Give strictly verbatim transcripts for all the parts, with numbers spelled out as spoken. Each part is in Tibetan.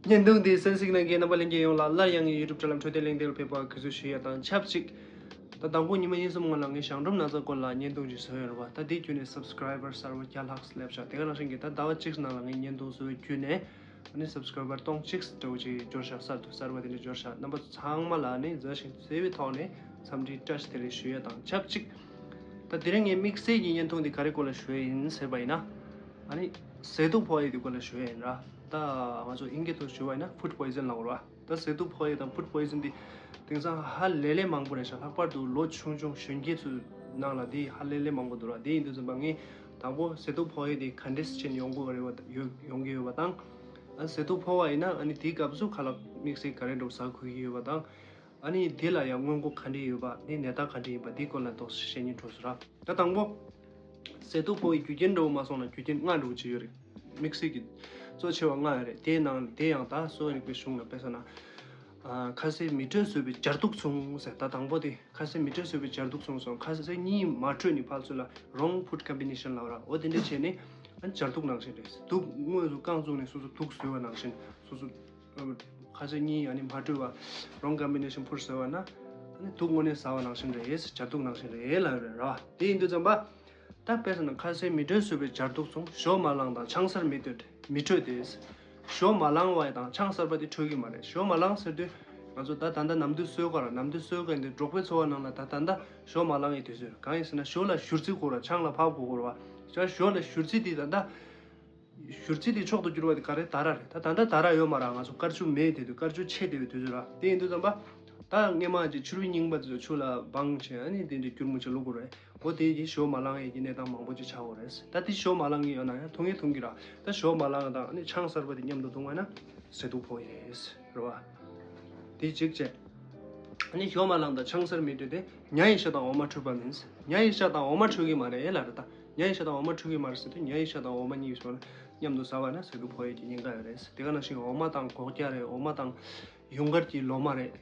བརྙན་ཐུང་འདི་གསན་གཟིགས་གནང་མཁན་རྣམ་པ་ལྷན་རྒྱས་ཡོངས་ལ་སླར་ཡང་ངའི་YouTube་དྲ་ལམ་འཕྲོད་བསྟེན་གླེང་སྟེགས་ལ་ཕེབས་པར་གུས་བསུ་ཞུ་ཡ་དང་ཆབས་ཅིག་ད་དང་པོ་ཉི་མ་གཉིས་གསུམ་སྔོན་ལ་ངས་གཞང་འབྲུམ་ན་ཚ་སྐོར་ལ་བརྙན་ཐུང་ཅིག་བཟོས་ཡོད་རེད་བ། ད་དེའི་བརྒྱུད་ནས་subscriber་གསར་པ་བརྒྱ་ལྷག་སླེབས་ཤག་དེ་ག་ནང་བཞིན་གྱི་ད་ཟླ་བ་གཅིག་ནང་ལ་ངས་བརྙན་ཐུང་བཟོ་བའི་བརྒྱུད་ནས་ཨ་ནི་subscriber་སྟོང་གཅིག་འདྲ་བོ་ཅིག་འབྱོར་ཤག་གསར་དུ་གསར་པ་དེ་འདྲ་འབྱོར་ཤག་རྣམ་པ་ཚང་མ་ལ་ཨ་ནི་མཛའ་ཞིང་བརྩེ་བའི་ཐོག་ནས་འཚམས་འདྲི་བཀྲ་ཤིས་བདེ་ལེགས་ཞུ་ཡ་དང་ཆབས་ཅིག་ད་དེ་རིང་ངས་དམིགས་བསལ་གྱི་བརྙན་ཐུང་འདི་ག་རེ་སྐོར་ལ་ཞུ་ཡ་ཡིན་ཟེར་བ་ཡིན་ན། ཨ་ནི་ཟས་དུག་ཕོག་ཡས་དེ་སྐོར་ལ་ཞུ་ཡ་ཡིན་ར། ད་ང་ཚོ་ཨིན་སྐད་ཐོག་ཞུ་བ་ཡིན་ན་food poison་ལབ་ར། ད་ཟས་དུག་ཕོག་ཡས་དང་food poison་འདི་དེང་སང་ཧ་ལས་ལས་མང་པོ་རེད་ཤག་ལྷག་པར་དུ་ལོ་ཆུང་ཆུང་གཞོན་སྐྱེས་ཚོའི་ནང་ལ་འདི་ཧ་ལས་ལས་མང་པོ་འདུག་ར། དེ་ཡིན་དུས་ཙམ་པ་ངས་དང་པོ་ཟས་དུག་ཕོག་ཡས་དེ་ག་འདྲས་ཕྱིན་ཡོང་གི་རེད་བ་ཡོང་གི་ཡོད་པ་དང་། ཨ་ཟས་དུག་ཕོག་པ་ཡིན་ན་ཨ་ནི་དེའི་སྐབས་སུ་ཁ་ལག་དམིགས་བསལ་ག་རེ་འདྲ་བོ་ཟ་དགོས་ཀྱི་ཡོད་པ་དང་། ཨ་ནི་དེ་ལ་ཡང་སྔོན་འགོག་ག་འདྲས་ཡོད་པ་ནི་ནད་རྟགས་ག་འདྲས་ཡིན་པ་འདིའི་སྐོར་ལ་ཏོག་ཙམ་བཤད་སྙིང་བྲོ་སོང་ར། ད་དང་པོ། ཟས་དུག་ཕོག་པའི་རྒྱུ་རྐྱེན་འདྲ་བོ་མ་སོང་ན་རྒྱུ་རྐྱེན་ལྔ་འདྲ་བོ་ཅིག་ཡོད་རེད། དམིགས་བསལ་གྱི་གཙོ་ཆེ་བ་ལྔ་ཡོད་རེད། དེའི་ནང་དེ་ཡང་ད་གསོ་བ་རིག་པའི་གཞུང་ལ་དཔེ་བཞག་ན། ཨ་ཁ་ཟས་མི་འཕྲོད་བཟོས་པའི་སྦྱར་དུག་བྱུང་ཟེར། ད་དང་པོ་དེ་ཁ་ཟས་མི་འཕྲོད་བཟོས་པའི་སྦྱར་དུག་བྱུང་སོང་། ཁ་ཟས་གཉིས་མ་འཕྲོད་ནས་ཕར་ཚུར་ལ་wrong food combination་ལབ་ར། འོ་དེ་འདྲས་བྱས་ནས་ཨ་སྦྱར་དུག་ནང་བཞིན་རེད། དུག་དངོས་སུ་རྐང་བཙུགས་ནས་སོ་སོ་དུག་བཟོས་པ་ནང་བཞིན་སོ་སོ། ཁ་ཟས་གཉིས་ཨ་ནི་མ་འཕྲོད་པ་wrong combination་ཕུར་ཟེར་བ་ན། ཨ་ནི་དུག་དངོས་གནས་ཟ་བ་ནང་བཞིན་རེད། སྦྱར་དུག་ནང་བཞིན་རེད་ལབ་ཡོད་རེད་ར། དེ་ཡིན་དུས་ཙམ་པ། ད་དཔེ་བཞག་ན་ཁ་ཟས་མི་འཕྲོད་བཟོས་པའི་སྦྱར་དུག་བྱུང་། ཞོ་མ་བླངས་དང་ཆང་སར་མི་འཐུང་མི་འཕྲོད་དེ། ཞོ་མ་བླངས་པ་དང་ཆང་སར་པ་དེ་འཕྲོད་ཀྱི་མ་རེད། ཞོ་མ་བླངས་ཟེར་དུས་ང་ཚོ་ད་ད་ལྟ་ནམ་དུས་གསོལ་ཁ་ར། ནམ་དུས་གསོལ་ཁ་ཡིན་དུས་འབྲོག་པའི་འཚོ་བ་ནང་ལ་ད་ད་ལྟ་ཞོ་མ་བླངས་ཡི་དུས་ཚོད་རེད། གང་ཡིན་ཟེར་ན་ཞོ་ལ་བཞུར་རྩི་དགོས་ར། ཆང་ལ་ཕབ་དགོས་ར། ཞོ་ལ་བཞུར་རྩི་དེ་ད་ལྟ། བཞུར་རྩི་དེ་མཆོག་ཏུ་གྱུར་པ་དེ་ག་རེ། ད་ར་རེད། ད་ད་ལྟ་ད་ར་ཡོད་མ་རེད། ང་ཚོ་དཀར་ཆུ་མེད་དེ་དུས། དཀར་ཆུ་ཆད་དེ་བའི་དུས་ཚོད་ར། དེ་ཡིན་དུས་ཙམ་པ། ད་སྔས་མ་ཅིག་ཕྱུར་བུ་རྙིང་པ་དེ་ཚོ་ཆུ་ལ་སྦངས་བྱས་ཨ་ནི་དེ་འདྲའི་སྐྱུར་མོ་ཅིག་བླུག་དགོས་རེད། འོ་དེ་ཡིན་ཞོ་མ་བླངས་ཡས་ཀྱི་གནས་སྟངས་མང་པོ་ཅིག་ཆགས་ཡོད་རེད། ད་དེ་ཞོ་མ་བླངས་ཀྱི་ཡོད་ན་ཡང་འཐུང་ཡས་འཐུང་གི་ར། ད་ཞོ་མ་བླངས་དང་ཨ་ནི་ཆང་སར་པ་དེ་མཉམ་དུ་འཐུང་བ་ན་ཟས་དུག་ཕོག་ཡས་རེད་བ། དེ་གཅིག་བྱས། ཨ་ནི་ཞོ་མ་བླངས་དང་ཆང་སར་མི་འཕྲོད་དེ་ཉ་ཡི་ཤ་དང་འོ་མ་འཕྲོད་པ་མིན། ཉ་ཡི་ཤ་དང་འོ་མ་འཕྲོད་ཀྱི་མ་རེད་ལབ་རེད། ད་ཉ་ཡི་ཤ་དང་འོ་མ་འཕྲོད་ཀྱི་མ་རེད་ཟེར་དུས་ཉ་ཡི་ཤ་དང་འོ་མ་གཉིས་ཤོར་ན་མཉམ་དུ་ཟ་བ་ན་ཟས་དུག་ཕོག་ཡས་ཀྱི་ཉེན་ཁ་ཡོད་རེད། དེ་ག་ནང་བཞིན་འོ་མ་དང་སྒོག་སྐྱ་རེད། འོ་མ་དང་ཡུངས་ཀར་གྱི་ལོ་མ་རེད།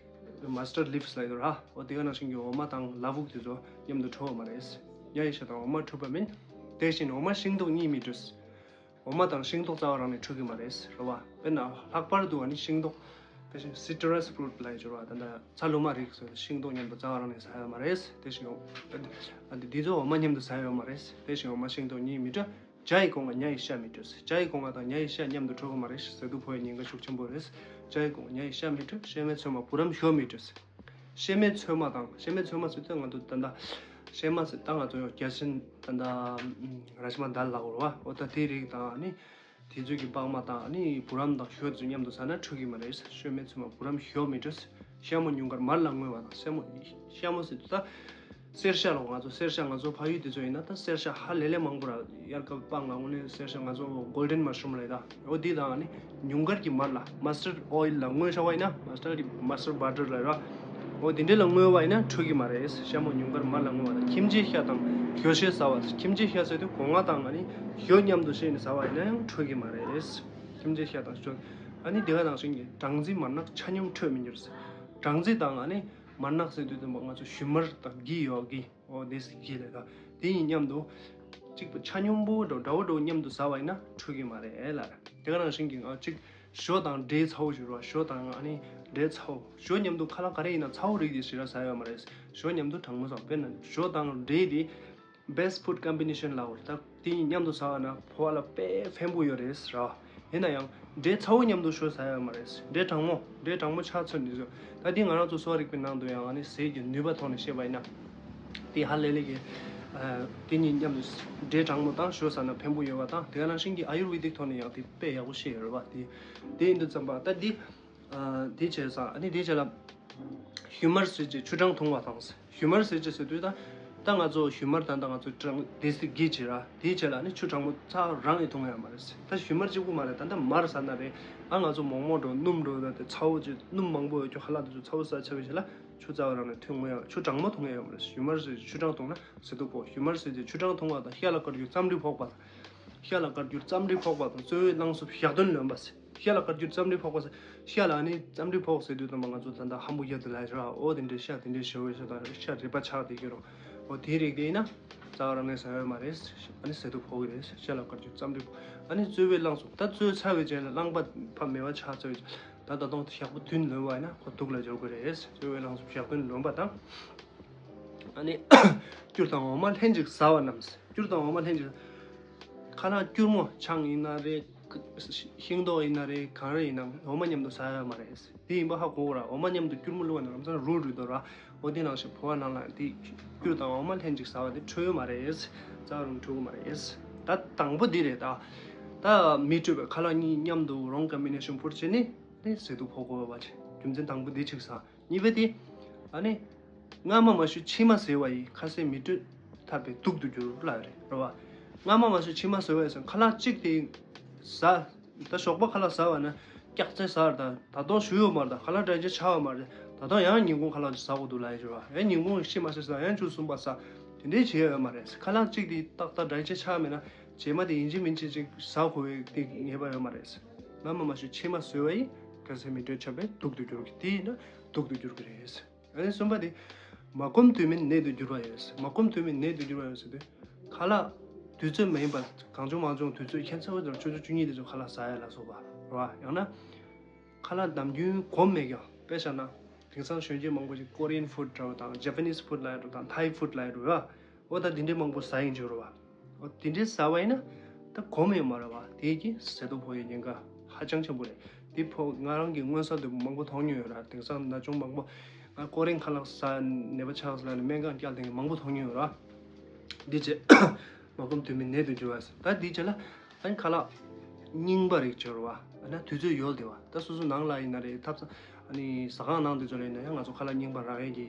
mustard leaves་ལབ་ཡོད་ར། འོ་དེ་ག་ནང་བཞིན་གྱི་འོ་མ་དང་ལ་ཕུག་དེ་ཚོ་མཉམ་དུ་འཕྲོད་པ་མ་རེད། ཉ་ཡི་ཤ་དང་འོ་མ་འཕྲོད་པ་མིན། དེ་བཞིན་འོ་མ་ཤིང་ཏོག་གཉིས་མི་འཕྲོད། འོ་མ་དང་ཤིང་ཏོག་རྩ་བ་རང་ནས་འཕྲོད་ཀྱི་མ་རེད་རེད་བ། དཔེར་ན་ལྷག་པར་དུ་ཨ་ནི་ཤིང་ཏོག་དེ་བཞིན་citrus fruit་ལབ་ཡོད་ར། ད་ལྟ་ཚ་ལུ་མ་རིགས་སུ་ཤིང་ཏོག་མཉམ་དུ་རྩ་བ་རང་ནས་ཟ་ཡོད་མ་རེད། དེ་བཞིན་ཨ་འདི་འདི་ཚོ་འོ་མ་མཉམ་དུ་ཟ་ཡོད་མ་རེད། དེ་བཞིན་འོ་མ་ཤིང་ཏོག་གཉིས་མི་འཕྲོད། ཇ་ཡི་སྒོ་ང་ཉ་ཡི་ཤ་མི་འཕྲོད། ཇ་ཡི་སྒོ་ང་དང་ཉ་ཡི་ཤ་མཉམ་དུ་འཕྲོད་ཀྱི་མ་རེད། ཟས་དུག་ཕོག་ཡས་ཉེན་ཁ་ཤུགས་ཆེན་པོ་རེད། ཇ་ཡི་སྒོ་ང་ཉ་ཡི་ཤ་མི་འཕྲོད། ཤ་མེད་ཚོད་མ་བུ་རམ་ཞོ་མི་འཕྲོད། ཤ་མེད་ཚོད་མ་དང་། ཤ་མེད་ཚོད་མ་ཟེར་དུས་ང་ཚོ་ད་ལྟ་ཤ་མ་ཟེར་ད་ང་ཚོ་ཡང་རྒྱ་ཆེན་ད་ལྟ་ར་ཤི་མ་དཱལ་ལབ་ཡོད་རེད་བ། འོ་ད་དེ་རིགས་དང་ཨ་ནི་དེ་ཚོ་གི་པགས་མ་དང་ཨ་ནི་བུ་རམ་དང་ཞོ་དེ་ཚོ་མཉམ་དུ་ཟ་ན་འཕྲོད་ཀྱི་མ་རེད། ཤ་མེད་ཚོད་མ་བུ་རམ་ཞོ་མི་འཕྲོད། ཤ་མོ་ཉུང་མཁར་མར་ལ་བརྔོས་པ་དང་། ཤ་མོ་ཤ་མོ་ཟེར་དུས་ད། གསེར་ཤ་ལ་ང་ཚོ་གསེར་ཤ་ང་ཚོ་ཕ་ཡུལ་དེ་ཚོ་ཡིན་ན་ད་གསེར་ཤ་ཧ་ལས་ལས་མང་པོ་ར། དབྱར་སྐབས་སྤང་ལ་དངོས་གནས་གསེར་ཤ་ང་ཚོ་golden mushroom་ལབ་ད། འོ་འདི་དང་ནི་ཉུང་མཁར་གྱི་མར་ལ་mustard oil་ལ་བརྔོས་བཞག་པ་ཡིན་ན། mustard་གྱི་mustard butter་ལབ་ར། འོ་དེ་འདྲས་ལ་བརྔོས་པ་ཡིན་ན་འཕྲོད་ཀྱི་མ་རེད། ཤ་མོ་ཉུང་མཁར་མར་ལ་བརྔོས་པ་དང་། ཁྱིམ་ཆས་ཤ་དང་ཞོ་ཤས་ཟ་བ། ཁྱིམ་ཆས་ཤ་ཟེར་དུས་སྒོ་ང་དང་ཨ་ནི་ཞོ་མཉམ་དུ་བཤས་ནས་ཟ་བ་ཡིན་ན་ཡང་འཕྲོད་ཀྱི་མ་རེད། ཁྱིམ་ཆས་ཤ་དང་ཞོ། ཨ་ནི་དེ་ག་ནང་བཞིན་གྱི་སྦྲང་རྩི་མར་ནག་ཆ་སྙོམས་འཕྲོད་མི་འགྱུར། སྦྲང་རྩི་དང་ཨ་ནི་མར་ནག་ཟེར་དུས་དེ་ང་ཚོ་ཞུན་མར་དང་གི་ཡོད་གི། འོ་དེ་སྲིད་ཀྱི་ལས་ཀ་དེ་གཉིས་མཉམ་དུ་གཅིག་པ་ཆ་སྙོམས་པོ་འདྲ་འདྲ་བོ་འདྲ་བོ་མཉམ་དུ་ཟ་བ་ཡིན་ན་འཕྲོད་ཀྱི་མ་རེད་ལ། དེ་ག་ནང་བཞིན་གྱི་ང་གཅིག་ཞོ་དང་འབྲས་ཚ་བོ་ཞུ་རོགས། ཞོ་དང་ཨ་ནི་འབྲས་ཚ་བོ། ཞོ་མཉམ་དུ་ཁ་ལག་ག་རེ་ཡིན་ན་ཚ་བོ་རིགས་དེ་ཞེ་དྲག་ཟ་ཡོད་མ་རེད། ཞོ་མཉམ་དུ་གྲང་མོ་ཟ། དཔེར་ན་ཞོ་དང་འབྲས་དེ་best food combination་ལབ་ཡོད་རེད། ད་དེ་གཉིས་མཉམ་དུ་ཟ་བ་ན་ཕོ་བ་ལ་དཔེ་ཕན་པོ་ཡོད་རེད་ཟེར་བ། ཡིན་ན་ཡང་འབྲས་ཚ་བོ་མཉམ་དུ་ཞོ་ཟ་ཡ་ཡོད་མ་རེད། འབྲས་གྲང་མོ། འབྲས་གྲང་མོ་ཆགས་ཚུལ་འདི་ཚོ། ད་འདི་ང་རང་ཚོ་གསོ་བ་རིག་པའི་ནང་དུ་ཡང་ཨ་ནི་ཟས་ཀྱི་ནུས་པ་ཐོག་ནས་བཤད་པ་ཡིན་ན། དེ་ཧ་ལས་ལས་ཀྱི། ཨ་དེ་གཉིས་མཉམ་དུ་འབྲས་གྲང་མོ་དང་ཞོ་ཟ་ན་ཕན་པོ་ཡོད་པ་དང་། དེ་ག་ནང་བཞིན་གྱི་ཨ་ཡུར་ཝེ་དིག་ཐོག་ནས་ཡང་དེ་དཔེ་ཡག་པོ་བཤད་ཡོད་རེད་བ། དེ་དེ་ཡིན་དུས་ཙམ་པ་ད་འདི། ཨ་དེ་བྱས་ཙང་ཨ་ནི་དེ་བྱས་ལ། ཞུན་མར་ཟས་བཅད་ཆུ་གྲང་འཐུང་བ་དང་། ཞུན་མར་ཟས་བཅད་ཟེར་དུས་ད། ད་ང་ཚོ་ཞུན་མར་ད་ད་ང་ཚོ་གྲང་དེ་སི་གི་བྱེད་ར། དེ་བྱས་ལ་ཨ་ནི་ཆུ་གྲང་མོ་ཚ་རང་ཡིས་འཐུང་ཡ་མ་རེད། ད་ཞུན་མར་གཅིག་པུ་མ་རེད། ད་ད་མར་ཟ་ན་རེད། ཨ་ང་ཚོ་མོག་མོག་འགྲོ་སྣུམ་འགྲོ་ད་དེ་ཚ་བོ་ཅིག་སྣུམ་མང་པོ་ཡོད་ཀྱོ་ཁ་ལག་དེ་ཚོ་ཚ་བོ་ཟ་ཆ་བའི་ཞིག་ལ་ཆུ་ཚ་བ་རང་ནས་འཐུང་ཡ་ཆུ་གྲང་མོ་འཐུང་ཡ་ཡོད་མ་རེད། ཞུན་མར་ཟས་ཆུ་གྲང་འཐུང་ན་ཟས་དུག་ཕོག་ཞུན་མར་ཟས་ཆུ་གྲང་འཐུང་བ་དང་ཤ་ལ་དཀར་འགྱུར་རྩམ་དྲི་ཕོག་པ་དང་། ཤ་ལ་དཀར་འགྱུར་རྩམ་དྲི་ཕོག་པ་དང་གཙོ་བོའི་རླངས་གསུབ་ཞག་བདུན་ལོན་པ་ཟེར། ཤ་ལ་དཀར་འགྱུར་རྩམ་དྲི་ཕོག་པ་ཟེར། ཤ་ལ་ནི་རྩམ་དྲི་ཕོག་ཟེར་དུས་ཙམ་པ་ང་ཚོ་ད་ལྟ་ཧམ་པོ་ཡ་དེ་ལ་ར་འོ་དེ་འདྲའི་ཤ་དེ་འདྲའི་ཞེ་བོའི་ཤ་དང་ཤ་རིད་པ་ཆགས་དེ་གྱུར་རོ། འོ་དེའི་རིགས་དེ་ཡིན་ན། རྩ་བ་རང་ནས་ཟ་ཡོད་མ་རེད། ཨ་ནི་ཟས་དུག་ཕོག་གི་རེད། ཤ་ལ་དཀར་ཆུ་རྩམ་དྲི་པོ། ཨ་ནི་བཙོས་པའི་རླངས་གསུམ། ད་བཙོས་ཚར་བའི་རྗེས་ལ་རླངས་པ་ཕར་མེད་པ་ཆགས་ཚར་བའི་རྗེས། ད་ད་དུང་ཞག་པོ་བདུན་ལོན་པ་ཡིན་ན་ཁོ་དུག་ལ་འགྱུར་གི་རེད། བཙོས་པའི་རླངས་གསུམ་ཞག་བདུན་ལོན་པ་དང་། ཨ་ནི་སྐྱུར་དང་འོ་མ་ལྷན་ཅིག་ཟ་བ་རྣམས། སྐྱུར་དང་འོ་མ་ལྷན་ཅིག། ཁ་ལག་སྐྱུར་མོ་ཆང་ཡིན་ན་རེད། ཤིང་ཏོག་ཡིན་ན་རེད། གང་རེད་ཡིན་ན་འོ་མ་མཉམ་དུ་ཟ་ཡ་མ་རེད། དེ་ཡིན་པ་ཧ་གོ་དགོས་ར། འོ་མ་མཉམ་དུ་སྐྱུར་མོ་བླུགས་པ་ན་ལམ་སང་རུལ་རུལ་འགྲོ་ར། འོ་དེ་ནང་བཞིན་ཕོ་བ་ནང་ལ་དེ་སྐྱུར་དང་འོ་མ་ལྷན་ཅིག་ཟ་བ་དེ་འཕྲོད་ཡོད་མ་རེད། རྩ་བ་རང་འཕྲོད་ཀྱི་མ་རེད། ད་དང་པོ་འདི་རེད་ད། ད་མི་འཕྲོད་པའི་ཁ་ལག་གཉིས་མཉམ་དུ་རོང་ཀམ་བི་ནེ་ཤན་ཕུར་བྱས་ནས་དེ་ཟས་དུག་ཕོག་དགོས་པ་བྱས། རྒྱུ་མཚན་དང་པོ་འདི་གཅིག་ཟ། གཉིས་པ་དེ། ཨ་ནི། སྔ་མ་མ་ཞུ་ཕྱི་མ་ཟོས་པ་ཡིས་ཁ་ཟས་མི་འཕྲོད་ཐར་པའི་དུག་ཏུ་འགྱུར་ལབ་རེད། རེད་བ། སྔ་མ་མ་ཞུ་ཕྱི་མ་ཟོས་པ་ཡིས་ཁ་ལག་གཅིག་དེ་ཟ། ད་ཞོགས་པ་ཁ་ལག་ཟ་བ་ན་སྐྱག་རྫུན་ཟ་ར། ད་ད་དུང་ཞུ་ཡོད་མ་རེད། ད་ཁ་ལག་འགྲན་ཆེ་ཆགས་ཡོད་མ་རེད། ད་དུང་ཡང་ཉིན་གུང་ཁ་ལག་ཟ་དགོས་འདུག་ལབ་ཡོད་རེད་བ། ཡང་ཉིན་གུང་ཕྱི་མ་ཟ་ཟ་ཡང་བཅུ་གསུམ་པ་ཟ། དེ་འདྲའི་བྱེད་ཡོད་མ་རེད། ཁ་ལག་གཅིག་དེ་ཏག་ཏག་འགྲན་ཆེ་ཆགས་མེད་ན་རྗེས་མ་དེ་ཡིན་གཅིག་མིན་གཅིག་ཅིག་ཟ་དགོས་པའི་དེ་ངེས་པ་ཡོད་མ་རེད། སྔ་མ་མ་ཞུ་ཕྱི་མ་ཟོས་པ་ཡིས་ཁ་ཟས་མི་འཕྲོད་ཆགས་པའི་དུག་ཏུ་འགྱུར་གི། དེ་ཡིན་ན་དུག་ཏུ་འགྱུར་གི་རེད། ཨ་ནི་གསུམ་པ་དེ། མ་གོམས་དུས་མིན་ནད་དུ་འགྱུར་བ་ཡོད། མ་གོམས་དུས་མིན་ནད་དུ་འགྱུར་བ་ཡོད་ཟེར་དུས། ཁ་ལག་དུས་ཚོད་མ་ཡིན་པར་གང་བྱུང་མང་བྱུང་དུས་ཚོད་ཁྱད་མཚར་བ་དང་ཆུ་ཚོད་བཅུ་གཉིས་དེ་ཚོ་ཁ་ལག་ཟ་ཡ་ལ་སོགས་པ་རེད་བ། ཡང་ན། ཁ་ལག་ནམ་རྒྱུན་གོམས་མེད་ཀྱང་དཔེ་བཞག་ན། དེང་སང་གཞོན་སྐྱེས་མང་པོ་ཞིག་Korean food་འདྲ་བོ་དང་Japanese food་ལབ་ཡ་འདྲ་བོ་དང་Thai food་ལབ་ཡ་འདྲ་བོ་ཡ། འོ་ད་དེ་འདྲའི་མང་པོ་ཟ་ཡིན་ཆོག་རེད་བ། འོ་དེ་འདྲའི་ཟ་བ་ཡིན་ན་ད་གོམས་ཡོད་མ་རེད་བ། དེ་གིས་ཟས་དུག་ཕོག་ཡའི་ཉེན་ཁ་ཧ་ཅང་ཆེན་པོ་རེད། དེ་ཕོག་ང་རང་གིས་མངོན་གསལ་དུ་མང་པོ་མཐོང་མྱོང་ཡོད་ར། དེང་སང་ན་ཆུང་མང་པོ་ང་ཀོ་རེན་ཁ་ལག་ཟ་ནད་པ་ཆགས་ཟེར་ལབ་ནས་སྨན་ཁང་བསྐྱལ་དེ་མང་པོ་མཐོང་མྱོང་ཡོད་ར། འདི་བྱས། མ་གོམས་དུས་མིན་ནད་དུ་འགྱུར་བ་ཟེར། ད་འདི་བྱས་ལ། ཨ་ནི་ཁ་ལག་རྙིང་པ་རིགས་སྦྱོར་བ། ཨ་ན་དུས་ཚོད་ཡོལ་བསྡད་པ། ད་སོ་སོ་ནང་ལ་ཡིན་ན་རེད། ཐབ་ཚང་། ཨ་ནི་ཟ་ཁང་ནང་དུ་ཚོ་ལ་ཡིན་ན་ཡང་ང་ཚོ་ཁ་ལག་རྙིང་པ་རག་ཡས་ཀྱི་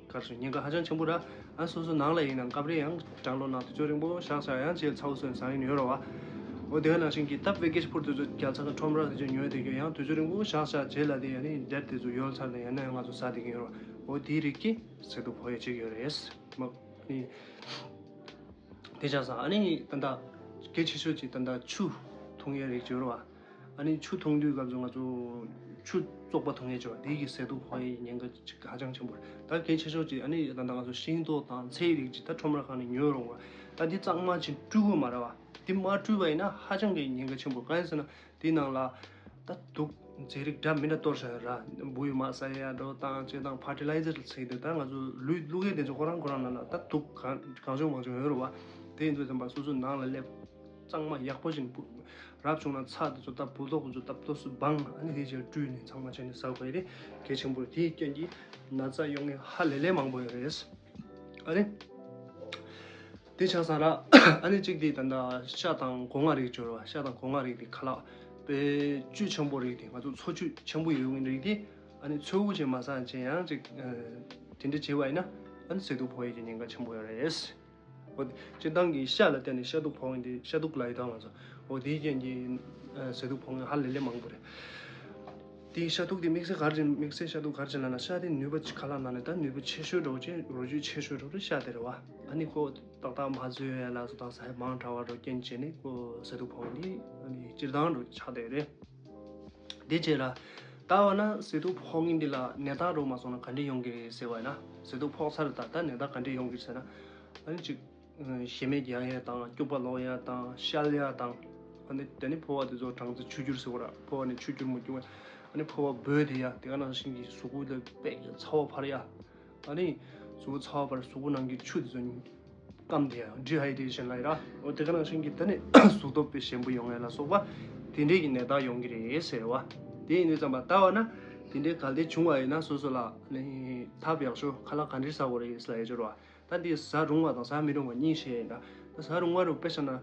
གར་སོང་ཉེན་ཁ་ཧ་ཅང་ཆེན་པོ་ར། ཨ་སོ་སོ་ནང་ལ་ཡིན་ན་སྐབས་རེ་ཡང་གྲང་ལོ་ནང་དུས་ཚོད་རིང་པོ་བཞག་བཞག་ཡང་རྗེས་ཚ་བོ་སོན་ཟ་ཡིན་ཡོད་ར་བ། འོ་དེ་ག་ནང་བཞིན་གྱི་ད་ཝེ་ཀེ་ཤི་ཕུར་དུས་ཚོད་རྒྱལ་ཚ་ག་ཁྲོམ་ར་དུས་ཚོད་ཉོས་དེ་གྱོད་ཡང་དུས་ཚོད་རིང་པོ་བཞག་བཞག་རྗེས་ལ་དེ་ཨ་ནི་ཌེ་ཊི་དེ་ཚོ་ཡོལ་ཚར་ནས་ཡང་ན་ཡང་ང་ཚོ་ཟ་དེ་གྱོད་ཡོད་ར་བ། འོ་དེའི་རིགས་ཀྱི་ཟས་དུག་ཕོག་ཡས་ཅིག་ཡོད་རེད། མ། ཨ་ནི། དེ་ཆགས་སོང་། ཨ་ནི་ད་ལྟ་གལ་ཆེ་ཤོས་ཅིག་ད་ལྟ་ཆུ་འཐུང་ཡས་རིགས་ཅིག་ཡོད་རེད་བ། ཨ་ནི་ཆུ་འཐུང་དུས་སྐབས་སུ་ང་ཚོ་ཆུ་བཙོག་པ་འཐུང་ཡས་ཅིག་ཡོད་རེད་བ། དེ་གིས་ཟས་དུག་ཕོག་ཡས་ཉེན་ཁ་ཅིག་ཧ་ཅང་ཆེན་པོ་རེད། ད་གལ་ཆེ་ཤོས་ཅིག་ཨ་ནི་ད་ལྟ་ང་ཚོ་ཤིང་ཏོག་དང་ཚལ་རིགས་ཅིག་ད་ཁྲོམ་ར་ཁང་ནས་ཉོས་རུང་བ། ད་འདི་གཙང་མ་ཅིག་བཀྲུ་དགོས་མ་རེད་བ། འདི་མ་བཀྲུས་པ་ཡིན་ན་ཧ་ཅང་གི་ཉེན་ཁ་ཆེན་པོ། གང་ཡིན་ཟེར་ན། དེའི་ནང་ལ་ད་དུག་རྫས་རིགས་འདྲ་མི་འདྲ་གཏོར་བཞག་ཡོད་ར། འབུ་ཡི་མ་ཟ་ཡ་འདྲ་བོ་དང་ཅི་དང་ཕར་ཊི་ལའི་ཛར་ཟེར་དུས་ད་ང་ཚོ་ལུད་བླུག་ཡས་དེ་ཚོ་ཁོ་རང་ཁོ་རང་ནང་ལ་ད་དུག་གང་གང་བྱུང་མང་བྱུང་ཡོད་རེད་བ། དེ་ཡིན་དུས་ཙམ་པ་སོ་སོ་ནང་ལ་སླེབས། གཙང་མ་ཡག་པོ་ཞིག་འབུ། རབ་བྱུང་ན་ཚྭ་དེ་ཚོ་ད་འབུ་ཏོག་དེ་ཚོ་ད་ཏོག་ཙམ་སྦངས། ཨ་ནི་དེ་རྗེས་བཀྲུས་ནས་ཚང་མ་བྱས་ནས་ཟ་དགོས་རེད། གལ་ཆེན་པོ་རེད། དེའི་རྐྱེན་གྱིས་ན་ཚ་ཡོང་མཁན་ཧ་ལས་ལས་མང་པོ་ཡོད་རེད། ཨ་ནི། དེ་ཆགས་ས་ར། ཨ་ནི་གཅིག་དེ་ད་ལྟ་ཤ་དང་སྒོ་ང་རིགས་སྦྱོར་བ། ཤ་དང་སྒོ་ང་རིགས་དེ་ཁ་ལག་དཔེ་བཅུད་ཆེན་པོ་རིགས་དེ། ང་ཚོ་འཚོ་བཅུད་ཆེན་པོ་ཡོད་མཁན་རིགས་དེ། ཨ་ནི་འཚོ་བཅུད་མ་ཟ་བྱས་ཡང་ཅིག་དེ་འདྲ་བྱས་པ་ཡིན་ན། ཨ་ནི་ཟས་དུག་ཕོག་ཡས་ཀྱི་ཉེན་ཁ་ཆེན་པོ་ཡོད་རེད། འོ། སྤྱིར་བཏང་གི་ཤ་ལ་བརྟེན་ནས་ཤ་དུག་ཕོག་ཡིན་དེ། ཤ་དུག་ལ་ཡི་དྭགས་ང་ཚོ། འོ་དེའི་རྐྱེན་གྱིས་ཟས་དུག་ཕོག་མཁན་ཧ་ལས་ལས་མང་པོ་རེད། དེའི་ཤ་དུག་དེ་དམིགས་བསལ་ག་རེ་བྱས། དམིགས་བསལ་ཤ་དུག་ག་རེ་བྱས་ལབ་ན། ཤ་དེ་ནུས་པ་ཅིག་ཁ་ལག་ནང་ནས་ད་ནུས་པ་ཆེ་ཤོས་འདྲ་བོ་ཅིག་རོ་བཅུད་ཆེ་ཤོས་འདྲ་བོ་དེ་ཤ་དེ་རེད་བ། ཨ་ནི་ཁོ་ཏག་ཏག་མ་བཟོས་ཡ་ལ་སོགས་དང་ཟ་ཡ་མང་དྲགས་པ་འདྲ་བོ་རྐྱེན་བྱས་ནས་ཁོ་ཟས་དུག་ཕོག་མཁན་དེ་ཨ་ནི་སྤྱིར་བཏང་འདྲ་བོ་ཆགས་བསྡད་ཡོད་རེད། དེ་བྱས་ལ། ད་འོ་ན་ཟས་དུག་ཕོག་མཁན་འདི་ལ་ནད་རྟགས་འདྲ་བོ་མ་སོང་ན་ག་འདྲས་ཡོང་གི་རེད་ཟེར་བ་ཡིན་ན། ཟས་དུག་ཕོག་ཚར་ད་ལྟ་ནད་རྟགས་ག་འདྲས་ཡོང་གི་རེད་ཟེར་ན། ཨ་ནི་ཅིག་ཞེ་མེར་རྒྱག་ཡ་དང་། སྐྱུག་པ་ལོག་ཡ་དང་། བཤལ་ཡ་དང་། ཨ་ནི་དེ་ནི་ཕོ་བ་དེ་ཚོ་སྦྲང་རྩི་ཆུ་སྐྱུར་ཟེར་བ་ར། ཕོ་བ་ནི་ཆུ་སྐྱུར་མོ་སྐྱུག་པ། ཨ་ནི་ཕོ་བ་འབོལ་དེ་ཡ། དེ་ག་ནང་བཞིན་གྱི་གཟུགས་པོ་ལ་དཔེ་ཚ་བ་འཕར་ཡ། ཨ་ནི་གཟུགས་པོ་ཚ་བ་འཕར། གཟུགས་པོ་ནང་གི་ཆུ་དེ་ཚོ་སྐམ་དེ་ཡ། ཌི་ཧའི་ཌེ་ཤན་ལབ་ཡ་ར། འོ་དེ་ག་ནང་བཞིན་གྱི་ད་ནི་གཟུགས་སྟོབས་དཔེ་ཞན་པོ་ཡོང་ཡ་ལ་སོགས་པ་དེ་འདྲས་ཀྱི་ནད་རྟགས་ཡོང་གི་རེད་ཟེར་བ། དེ་ཡིན་དུས་ཙམ་པ་ད་འོ་ན་དེ་འདྲས་གལ་ཏེ་བྱུང་བ་ཡིན་ན་སོ་སོ་ལ་ནི་ཐབས་ཡག་ཤོས་ཁ་ལག་ག་འདྲས་ཟ་དགོས་རེད་ལབ་ཡ་ཅིག་རེད་བ། ད་འདི་ཟ་རུང་བ་དང་ཟ་མི་རུང་བ་གཉིས་བཤད་ཡིན་ད། ད་ཟ་རུང་བ་རུ་དཔེ་བཞག་ན།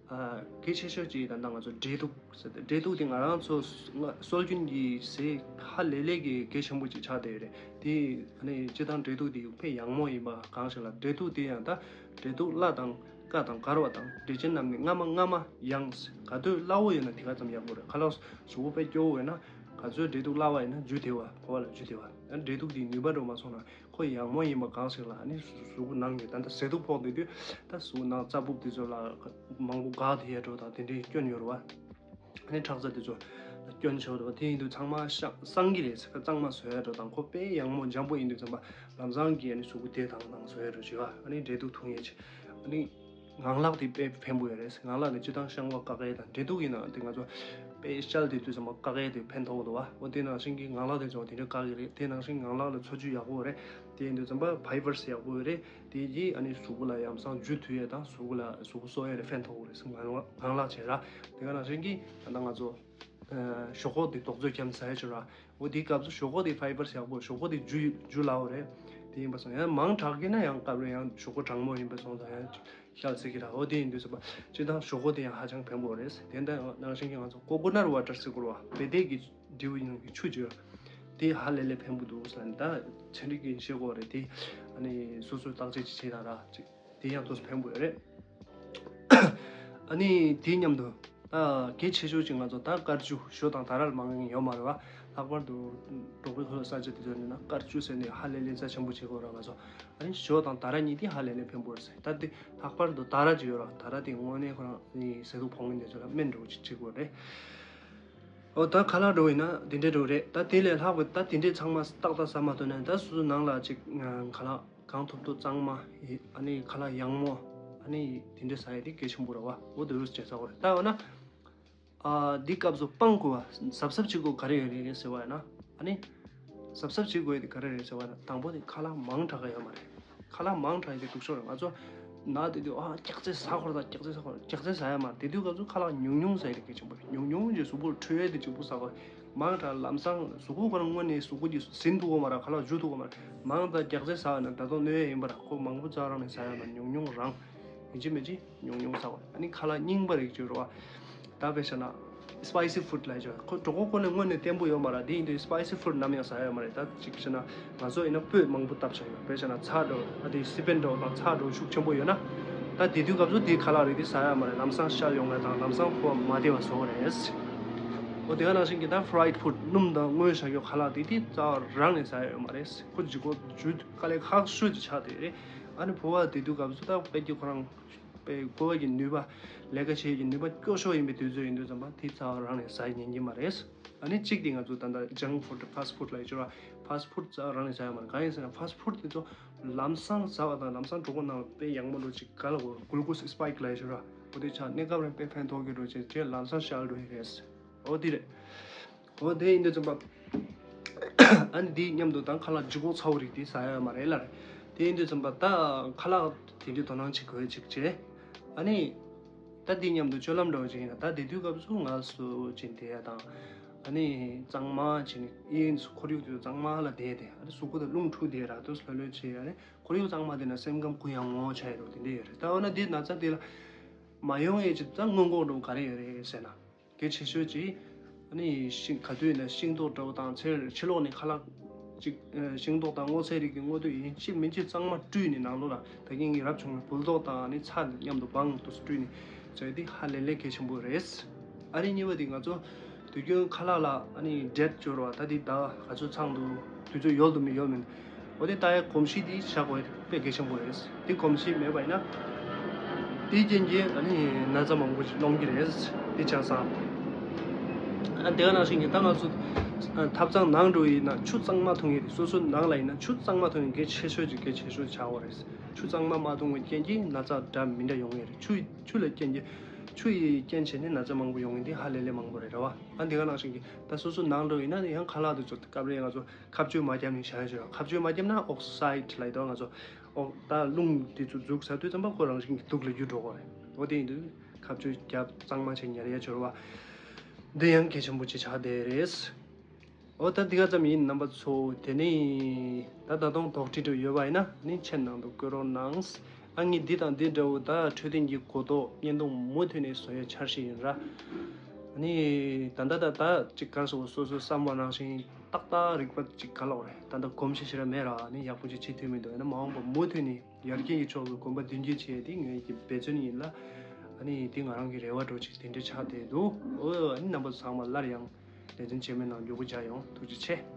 ཨ། གལ་ཆེ་ཤོས་ཅིག་ད་ལྟ་ང་ཚོ་འབྲས་ཐུག་ཟེར་ཏེ། འབྲས་ཐུག་དེ་ང་རང་ཚོ་སྔ་སྲོལ་རྒྱུན་གྱི་ཟས་ཧ་ལས་ལས་ཀྱི་གལ་ཆེན་པོ་ཅིག་ཆགས་བསྡད་ཡོད་རེད། དེ་ཨ་ནི་སྤྱིར་བཏང་འབྲས་ཐུག་དེ་དཔེ་ཡག་མོ་ཡིན་པ་གང་ཞིག་ལ། འབྲས་ཐུག་དེ་ཡང་ད་འབྲས་ཐུག་སླ་དང་སྐ་དང་དཀར་བ་དང་། འབྲས་ཆན་རྣམས་ནི་སྔ་མ་སྔ་མ་ཡང་། ག་དུས་སླ་བོ་ཡོད་ན་དེ་ག་ཙམ་ཡག་པོ་རེད། ཁ་ལག་གཟུགས་པོ་དཔེ་སྐྱོ་བོ་ཡོད་ན། ག་ཚོད་འབྲས་ཐུག་སླ་བ་ཡིན་ན་འཇུ་བདེ་བ། ཕོ་བ་ལ་འཇུ་བདེ་བ། ཨ་ནི་འབྲས་ཐུག་དེའི་ནུས་པ་འདྲ་བོ་མ་སོང་ན། ཁོ་ཡག་མོ་ཡིན་པ་གང་ཞིག་ལ། ཨ་ནི་གཟུགས་པོ་ནང་གི་ད་ལྟ་ཟས་དུག་ཕོག་བསྡད་དུས་ད་གཟུགས་ནང་རྩ་སྦུབ་དེ་ཚོ་ལ་མང་པོ་འགག་བསྡད་ཡ་འདྲ་བོ་དང་དེ་འདྲའི་སྐྱོན་ཡོད་རེད་བ། ཨ་ནི་ཁྲག་རྩ་དེ་ཚོ་ལ་སྐྱོན་ཆེ་བ་འདྲ་བོ་དེ་ཡིན་དུས་ཚང་མ་ཤ་གཙང་གི་རེད་ཟེར། གཙང་མ་བཟོ་ཡ་འདྲ་བོ་དང་། ཁོ་དཔེ་ཡག་མོ་འཇམ་པོ་ཡིན་དུས་ཙམ་པ་ལམ་སང་གི་ཨ་ནི་གཟུགས་པོ་བདེ་ཐང་ཐང་བཟོ་ཡ་འདྲ་བོ་བྱེད་བ། ཨ་ནི་འབྲས་ཐུག་འཐུང་ཡས་བྱེད། ནི་ངང་ལག་དེ་དཔེ་ཕན་པོ་ཡོད་རེད། ངང་ལག་ནི་སྤྱིར་བཏང་བཤང་བ་བཀག་ཡས་དང་འབྲེལ་གཏུག་ཡིན་ན་དེ་ང་ཚོ་དཔེ་ཤལ་དེ་དུས་ཙམ་པ་བཀག་ཡས་དེ་ཕན་ཐོགས་འདུག་བ། འོ་དེ་ནང་བཞིན་གྱི་ངང་ལག་དེ་ཚོ་དེ་འདྲ་བཀག་གི་རེད། དེ་ནང་བཞིན་ངང་ལག་ལ་འཚོ་བཅུད་ཡག་པོ་རེད། དེ་ཡིན་དུས་ཙམ་པ་ཕའི་བར་སི་ཡག་པོ་ཡོད་རེད། དེ་གིས་ཨ་ནི་གཟུགས་པོ་ལ་ཡང་སང་འཇུ་ཐུབ་ཡས་དང་གཟུགས་པོ་ལ་གཟུགས་པོ་གསོ་ཡས་ལ་ཕན་ཐོགས་རེད། ངང་ལག་ངང་ལག་བྱས་ར། དེ་ག་ནང་བཞིན་གྱི་ད་ལྟ་ང་ཚོ་ཨ་ཞོག་ཁོག་དེ་དོག་ཚོད་འཁྱམ་ཟ་ཡས་བྱོས་ར། འོ་དེའི་སྐབས་སུ་ཞོག་ཁོག་དེ་ཕའི་བར་སི་ཡག་པོ། ཞོག་ཁོག་དེ་འཇུ་འཇུ་སླ་བོ་རེད། དེ་ཡིན་པ་སོང་ཡང་མང་དྲགས་ཀྱི་ན་ཡང་སྐབས་རེ་ཡང་ཞོག་ཁོག་གྲང་མོ་ཡིན་པ་སོང་ཙང་ཡང་ཤལ་ཟེར་གྱི་ར། འོ་དེ་ཡིན་དུས་ཙམ་པ་སྤྱིར་བཏང་ཞོག་ཁོག་དེ་ཡང་ཧ་ཅང་ཕན་པོ་རེད། དེ་འདྲ་ནང་བཞིན་གྱི་ང་ཚོ་ཀོ་ཀོ་ནཊ་ཝ་ཊར་ཟེར་གྱི་རེད་བ། བེ་ལྡེ་གི་འབྲས་བུ་ཡིན་གྱི་ཆུ་བརྗོད། དེ་ཧ་ལས་ལས་ཕན་པོ་འདུག་ཟེར་ནས་ད་ཚན་རིག་གི་བཤད་དགོས་རེད། དེ་ཨ་ནི་སོ་སོས་བརྟག་དཔྱད་ཅིག་བྱེད་དང་ར་ཅིག་དེ་ཡང་ཏོག་ཙམ་ཕན་པོ་ཡོད་རེད། ཨ་ནི་དེའི་མཉམ་དུ་ད་གལ་ཆེ་ཤོས་ཅིག་ང་ཚོ་ད་དཀར་ཆུ་ཞོ་དང་ད་ར་ལ་མང་ཡང་ཡོད་མ་རེད་བ། ལྷག་པར་དུ་འབྲོག་པའི་ཁོ་ས་ཆ་དེ་ཚོ་ནི་ན་དཀར་ཆུ་ཟེར་ནས་ཧ་ལས་ལས་རྩ་ཆེན་པོ་བྱེད་དགོས་ར། ང་ཚོ་ཨ་ནི་ཞོ་དང་ད་ར་གཉིས་དེ་ཧ་ལས་ལས་ཕན་པོ་རེད་ཟེར། ད་དེ་ལྷག་པར་དུ་ད་ར་ཅིག་ཡོད་ར། ད་ར་དེ་དངོས་གནས་ཁོ་རང་ནི་ཟས་དུག་ཕོག་མཁན་དེ་ཚོ་ལ་སྨན་འདྲ་བོ་ཅིག་བྱེད་དགོས་རེད། འོ་ད་ཁ་ལག་འདྲ་བོ་ཡིན་ན་དེ་འདྲའི་འདྲ་བོ་རེད། ད་དེ་ལས་ལྷག་པའི་ད་དེ་འདྲའི་ཚང་མ་ཏག་ཏག་ཟ་མ་ཐུབ་ན་ད་སོ་སོ་ནང་ལ་ཅིག་ཁ་ལག་གང་ཐུབ་ཐུབ་གཙང་མ། ཨ་ནི་ཁ་ལག་ཡང་མོ། ཨ་ནི་དེ་འདྲ་ཟ་ཡས་དེ་གལ་ཆེན་པོ་རེད་བ། འོ་དེ་རུ་བྱས་ཟ་དགོས་རེད། ད་འོ་ན་ཨ་འདི་སྐབས་སུ་སྤང་དགོས་བ་གཟབ་གཟབ་བྱེད་དགོས་ག་རེ་ཡོད་རེད་ཟེར་བ་ཡིན་ན། ཨ་ནི་གཟབ་གཟབ་བྱེད་དགོས་ཡས་དེ་ག་རེ་རེད་ཟེར་བ་ཡིན་ན། དང་པོ་དེ་ཁ་ལག་མང་དྲགས་ཀ་ཡོད་མ་རེད། ཁ་ལག་མང་དྲགས་ཡས་དེ་སྡུག་ཤོས་རེད། ང་ཚོ་ན་དེ་དུས་ཨ་སྐྱག་རྫས་ཟ་དགོས་རེད། ད་སྐྱག་རྫས་ཟ་དགོས་རེད། སྐྱག་རྫས་ཟ་ཡ་མ་རེད། དེ་དུས་སྐབས་སུ་ཁ་ལག་ཉུང་ཉུང་ཟ་ཡས་དེ་གལ་ཆེན་པོ་རེད། ཉུང་ཉུང་ཅིག་གཟུགས་པོར་འཕྲོད་ཡས་དེ་གཅིག་པུ་ཟ་དགོས་རེད། མང་དྲགས་ལམ་སང་གཟུགས་པོ་ཁོ་རང་དངོས་གནས་གཟུགས་པོ་ཅིག་ཟིན་ཐུབ་ཀྱི་མ་རེད། ཁ་ལག་འཇུ་ཐུབ་ཀྱི་མ་རེད། མང་དང་སྐྱག་རྫས་ཟ་ཡ་ན་ད་དུང་གནོད་ཡས་ཡིན་པ་རེད། ཁོ་མང་པོ་ཙག་རང་ནས་ཟ་ཡ་མ་རེད། ཉུང་ཉུང་རང་ཡིན་གཅིག་མིན་གཅིག་ཉུང་ཉུང་ཟ་དགོས་རེད། ཨ་ནི་ཁ་ལག་རྙིང་པ་རིགས་ཅིག་རེད་བ། ད་དཔེ་བཞག་ན་སི་པའི་སི་ཧྥུཌ་ལབ་ཡ་ཅིག་ཁོ་གྲོད་ཁོག་ཁོ་ནས་དངོས་གནས་བརྟན་པོ་ཡོད་མ་རེད། དེ་ཡིན་དུས་སི་པའི་སི་ཧྥུཌ་ནམ་ཡང་ཟ་ཡ་མ་རེད། ད་ཅིག་བྱས་ན་ང་ཚོ་ཡིན་ན་སྤོས་མང་པོ་བཏབ་བྱུང་ཡོད། དཔེ་བཞག་ན་ཚྭ་འདྲ་བོ་ཨ་དེ་སི་པན་འདྲ་བོ་དང་ཚྭ་འདྲ་བོ་ཤུགས་ཆེན་པོ་ཡོད་ན། ད་དེ་དུས་སྐབས་སུ་དེའི་ཁ་ལག་རིགས་དེ་ཟ་ཡ་མ་རེད། ལམ་སང་ཤ་ཡོང་ཡ་དང་ལམ་སང་ཁོ་མ་བདེ་བ་བཟོ་གི་རེད། འོ་དེ་ག་ནང་བཞིན་གྱི་ད་ཧྥི་རའེ་ཌི་ཧྥུཌ་སྣུམ་དང་སྔོ་བཞག་ཡོད་ཁ་ལག་དེ་དེ་རྩ་བ་རང་ནས་ཟ་ཡ་ཡོད་མ་རེད། ཁོ་ལྗིད་ཁོག་ཇུས་དཀའ་ལས་ཁག་ཤོས་ཅིག་ཆགས་བསྡད་རེད། ཨ་ནི་ཕོ་བ་དེ་དུས་སྐབས་སུ་ད་དཔེ་ཀྱི་ཁོ་རང་དཔེ་ཕོ་བ་གི་ནུས་པ་ལས་ཀ་བྱེད་ཀྱི་ནུས་པ་སྐྱོ་ཤོས་ཡིན་པའི་དུས་ཚོད་ཡིན་དུས་ཙམ་པ་དེ་རྩ་བ་རང་ནས་ཟ་ཉན་གྱི་མ་རེད། ཨ་ནི་གཅིག་དེ་ང་ཚོ་ད་ལྟ་ཇང་ཕུཌ་ཕ་སི་ཕུཌ་ལབ་ཡོད་ར། ཕ་སི་ཕུཌ་རྩ་བ་རང་ནས་ཟ་ཡ་མ་རེད། གང་ཡིན་ཟེར་ན་ཕ་སི་ཕུཌ་དེ་ཚོ་ལམ་སང་ཟ་བ་དང་ལམ་སང་གྲོད་ཁོག་ནང་ལ་དཔེ་ཡག་མོ་འགྲོ་ཅིག་ག་ལ་གོ་གླུ་ཀོ་སི་སི་པའིཀ་ལབ་ཡོད་ར། འོ་དེ་ཆགས་གནས་སྐབས་རིང་དཔེ་ཕན་ཐོགས་ཀྱི་འགྲོ་ཅིག་རྗེས་ལམ་སང་ཤར་འགྲོ་ཡི་རེད། འོ་དེ་རེད། འོ་དེ་ཡིན་དུས་ཙམ་པ། ཨ་ནི་དེའི་མཉམ་དུ་ད་ཁ་ལག་ལྗིད་ཁོག་ཚ་བོ་རིགས་དེ་ཟ་ཡ་མ་རེད་ལ་རེད། དེ་ཡིན་དུས་ཙམ་པ་ད་ཁ་ལག་དེ་འདྲའི་དོ་སྣང་བྱེད་དགོས་ཅིག་བྱས། ཨ་ནི། ད་དེའི་མཉམ་དུ་སྤྱོད་ལམ་འདྲ་བོ་ཅིག་ཡིན་ན་ད་དེ་དུས་སྐབས་སུ་ང་སུ་ཅིག་བསྡད་ཡ་དང་། ཨ་ནི་གཙང་མ་བྱས་ནས་དབྱིན་ཁོར་ཡུག་དེ་གཙང་མ་ལ་བསྡད་དེ་ཨ་ནི་གཟུགས་པོ་དང་རླུང་འཁྲུག་བསྡད་ར་དུས་ལྷོད་ལྷོད་བྱས་ཨ་ནི་ཁོར་ཡུག་གཙང་མ་དེ་ན་སེམས་ཁམས་གུ་ཡངས་པོ་ཆགས་ཡོད་རོགས་དེ་འདྲ་ཡོད་རེད། ད་འོ་ན་དེ་ན་ཚ་དེ་ལ་མ་ཡོང་ཡས་ཅིག་ད་སྔོན་འགོག་འདྲ་བོ་ག་རེ་ཡོད་རེད་ཟེར་ན། གལ་ཆེ་ཤོས་ཀྱིས། ཨ་ནི་ཤིང་ག་དུས་ཡིན་ན་ཤིང་ཏོག་འདྲ་བོ་དང་ཚེ་ཕྱི་ལོགས་ནས་ཁ་ལག་ཅིག་ཤིང་ཏོག་དང་སྔོ་ཚལ་རིགས་ཀྱི་སྔོ་དུས་ཡིན་གཅིག་མིན་གཅིག་གཙང་མ་བཀྲུས་ནས་ནང་ལོགས་ལ་ད་གིན་གྱི་རབ་བྱུང་བའི་འབུལ་ཏོག་དང་ཨ་ནི་ཚྭ་མཉམ་དུ་སྦངས་དུས་སུ་བཀྲུས་ནས་བྱས་ཏེ་ཧ་ལས་ལས་གལ་ཆེན་པོ་རེད། ཨ་ནི་གཉིས་པ་དེ་ང་ཚོ་དུས་རྒྱུན་ཁ་ལག་ལ་ཨ་ནི་འབྲས་སྦྱོར་བ་ད་དེ་ད་ག་ཚོད་ཚང་འདུག་དུས་ཚོད་ཡོལ་འདུག་མི་ཡོལ་མིན། འོ་དེ་ལྟ་ཡའི་གོམས་གཤིས་དེ་བཞག་དགོས་དཔེ་གལ་ཆེན་པོ་རེད། དེ་གོམས་གཤིས་མེད་པ་ཡིན་ན། དེའི་རྐྱེན་གྱིས་ཨ་ནི་ན་ཚ་མང་པོ་ཞིག་སློང་གི་རེད། དེ་ཆགས་སང་། ཨ་དེ་ག་ནང་བཞིན་གྱི་ད་ང་ཚོ་ཨ་ཐབ་ཚང་ནང་འགྲོ་ཡིན་ན་ཆུ་གཙང་མ་འཐུང་ཡི་རེད། སོ་སོ་ནང་ལ་ཡིན་ན་ཆུ་གཙང་མ་འཐུང་ཡི་གལ་ཆེ་ཤོས་ཀྱི་གལ་ཆེ་ཤོས་ཆགས་ཡོད་རེད། ཆུ་གཙང་མ་མ་འཐུང་བའི་རྐྱེན་གྱིས་ན་ཚ་འདྲ་མི་འདྲ་ཡོང་ཡི་རེད། ཆུ་ཆུ་ལ་རྐྱེན་གྱིས་ཆུ་ཡི་རྐྱེན་བྱས་ནས་ན་ཚ་མང་པོ་ཡོང་ཡི་འདི་ཧ་ལས་ལས་མང་པོ་རེད་ར་བ། ཨ་དེ་ག་ནང་བཞིན་གྱི་ད་སོ་སོ་ནང་འགྲོ་ཡིན་ན་ཡང་ཁ་ལག་དེ་ཚོ་སྐབས་རེ་ང་ཚོ། ཁ་གཅོད་མ་བརྒྱབ་ནས་བཞག་ཡ་ཞིག་རེད། ཁ་གཅོད་མ་བརྒྱབ་ན་ཨོག་སའིཌ་ལབ་ཡོད་ང་ཚོ། ཨོག་ད་རླུང་དེ་ཚོ་འཛུགས་ཚར་དུས་ཙམ་པ་ཁོ་རང་བཞིན་གྱིས་དུག་ལ་འགྱུར་འགྲོ་གི་རེད། འོ་དེ་ཡིན་དུས་ཁ་གཅོད་བརྒྱབ་གཙང་མ་བྱས་ཉར་ཡ་ཅིག་རེད་བ། འདི་ཡང་གལ་ཆེན་པོ་ཅིག་ཆགས་བསྡད་རེད། ཨོ་ད་འདི་ག་ཙམ་ཡིན་རྣམ་པ་ཚོ། དེ་ནས་ད་ད་དུང་དོགས་འདྲི་འདྲ་ཡོད་པ་ཡིན་ན་ནི་ཆེད་ནང་དུ་བཀོད་རོགས་གནང་། ཨ་ངས་འདི་དང་འདི་འདྲ་བོ་ད་འཕྲོད་བསྟེན་གྱི་གོ་རྟོགས་བརྙན་ཐུང་མུ་མཐུད་ནས་བཟོ་ཡ་འཆར་གཞི་ཡིན་ར། ཨ་ནི་ད་ལྟ་ད་ལྟ་ཅིག་ག་རེ་ཟེར་སོ་སོའི་བསམ་པ་ནང་བཞིན་ཏག་ཏག་རིག་པ་ཅིག་ག་ལབ་དགོས་རེད། ད་ལྟ་གོམས་གཤིས་ཞེ་དྲག་མེད་ར། ཨ་ནི་ཡག་པོ་ཅིག་བྱེད་ཐུབ་མི་འདུག་ཡིན་ན་མ་འོངས་པ་མུ་མཐུད་ནས་ཡར་རྒྱས་ཀྱི་ཕྱོགས་སུ་གོམ་པ་མདུན་སྐྱོད་བྱེད་ཡ་དེ་ངའི་གི་འབད་བརྩོན་ཡིན་ལ། ཨ་ནི་དེ་ང་རང་གི་རེ་བ་འདྲ་ཅིག་དེ་འདྲ་ཆགས་བསྡད་འདུག་ཨོ་ཨ་ནི་རྣམ་པ་ཚང་མ་སླར་ཡང་ལེ་ཚན་རྗེས་མའི་ནང་མགྱོགས་པོ་མཇལ་ཡོང་། ཐུགས་རྗེ་ཆེ།